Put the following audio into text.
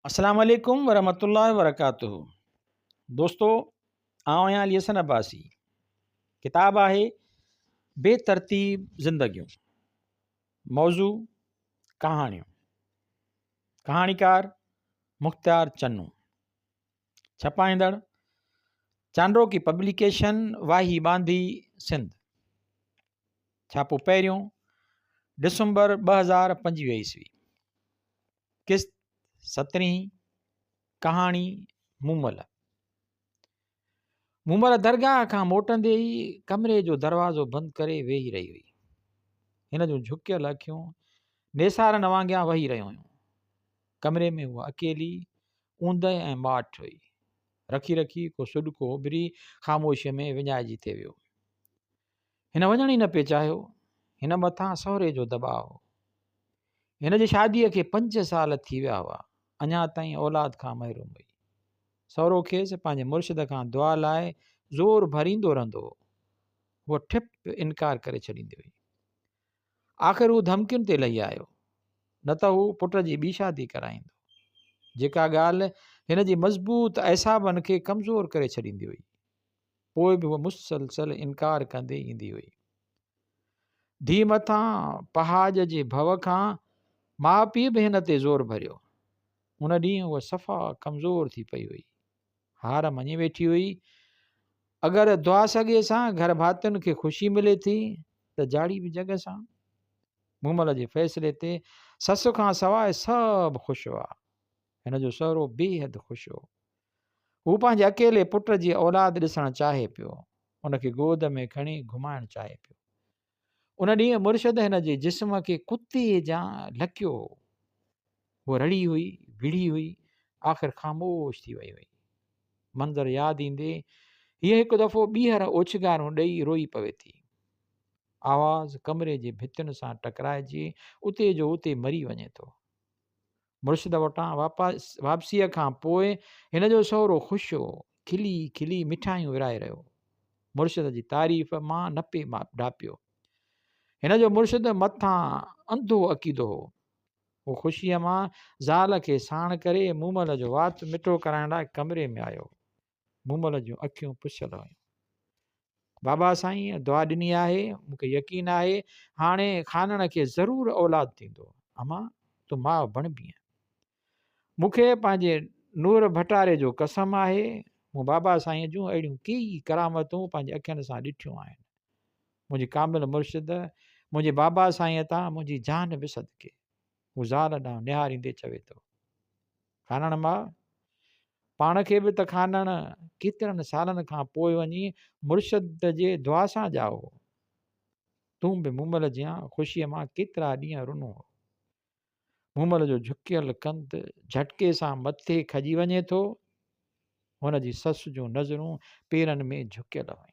السلام عليڪم ورحمة الله وبرڪاته دوستو آئون آهيان علي حسن عباسي ڪتاب آهي بي ترتيب زندگيون موضوع ڪهاڻيون ڪهاڻيڪار مختيار چنو ڇپائيندڙ چانڊوڪي پبليڪيشن واهي ٻانڌي سنڌ ڇاپو پهريون ڊسمبر 2025 عيسوي قسط سترهين، ڪهاڻي مومل. مومل درگاهه کان موٽندي ئي ڪمري جو دروازو بند ڪري ويهي رهي هئي. هن جون جهڪيل اکيون نيسارن وانگيان وهي رهيون هيون. ڪمري ۾ هوء اڪيلي، اوندهه ۽ ماٺ هئي. رکي رکي ڪو سڏڪو اڀري خاموشيء ۾ وڃائجي ٿي ويو. هن وڃڻ ئي نه پئي چاهيو. هن مٿان سهري جو دٻاء هو. هن جي شاديء کي پنج سال ٿي ويا هئا، اڃا تائين اولاد کان محروم هئي. سهرو کيس پنهنجي مرشد کان دعا لاء زور ڀريندو رهندو هو. هوء ٺپ انڪار ڪري ڇڏيندي هئي. آخر هو ڌمڪين تي لهي آيو، نه ته هو پٽ جي ٻي شادي ڪرائيندو. جيڪا ڳالهه هن جي مضبوط اعصابن کي ڪمزور ڪري ڇڏيندي هئي. پوء به هوء مسلسل انڪار ڪندي ايندي هئي. ڌيء مٿان پهاڄ جي ڀؤ کان ماء پيء به هن تي زور ڀريو. ان ڏينهن هوء صفا ڪمزور ٿي پئي هئي. هار مڃي ويٺي هئي. اگر دعا سڳي سان گهر ڀاتين کي خوشي ملي ٿي ته جاڙي به جڳ سان. مومل جي فيصلي تي سس کان سواء سڀ خوش هئا. هن جو سهرو بيحد خوش هو. هو پنهنجي اڪيلي پٽ جي اولاد ڏسڻ چاهي پيو. ان کي گود ۾ کڻي گهمائڻ چاهي پيو. ان ڏينهن مرشد هن جي جسم کي ڪتي جيان لڪيو هو. هوء رڙي هئي، وڙهي هئي، آخر خاموش ٿي وئي هئي. منظر ياد ايندي هيء هڪ دفعو ٻيهر اوڇنگارون ڏئي روئي پوي ٿي. آواز ڪمري جي ڀتين سان ٽڪرائجي اتي جو اتي مري وڃي ٿو. مرشد وٽان واپسيء کان پوء هن جو سهرو خوش هو، کلي کلي مٺايون ورهائي رهيو هو. مرشد جي تعريف مان نه پئي ڍاپيو. هن جو مرشد مٿان انڌو عقيدو هو. هو خوشيء مان زال کي ساڻ ڪري مومل جو وات مٺو ڪرائڻ لاء ڪمري ۾ آيو. مومل جون اکيون پسيل هيون. بابا سائينء دعا ڏني آهي، مون کي يقين آهي هاڻي خانڻ کي ضرور اولاد ٿيندو. امان، تون ماء بڻبينء. مون کي پنهنجي نور ڀٽاري جو قسم آهي، مون بابا سائينء جون اهڙيون ڪيئي ڪرامتون پنهنجي اکين سان ڏٺيون آهن. منهنجي ڪامل مرشد، منهنجي بابا سائينء تان منهنجي جان به صدقي. هو زال ڏانهن نهاريندي چوي ٿو. خانڻ ماء، پاڻ کي به ته خانڻ ڪيترن سالن کان پوء وڃي مرشد جي دعا سان ڄائو هو. تون به مومل جيان خوشيء مان ڪيترا ڏينهن رنو هو. مومل جو جهڪيل ڪنڌ جهٽڪي سان مٿي کڄي وڃي ٿو. هن جي سس جون نظرون پيرن ۾ جهڪيل هيون.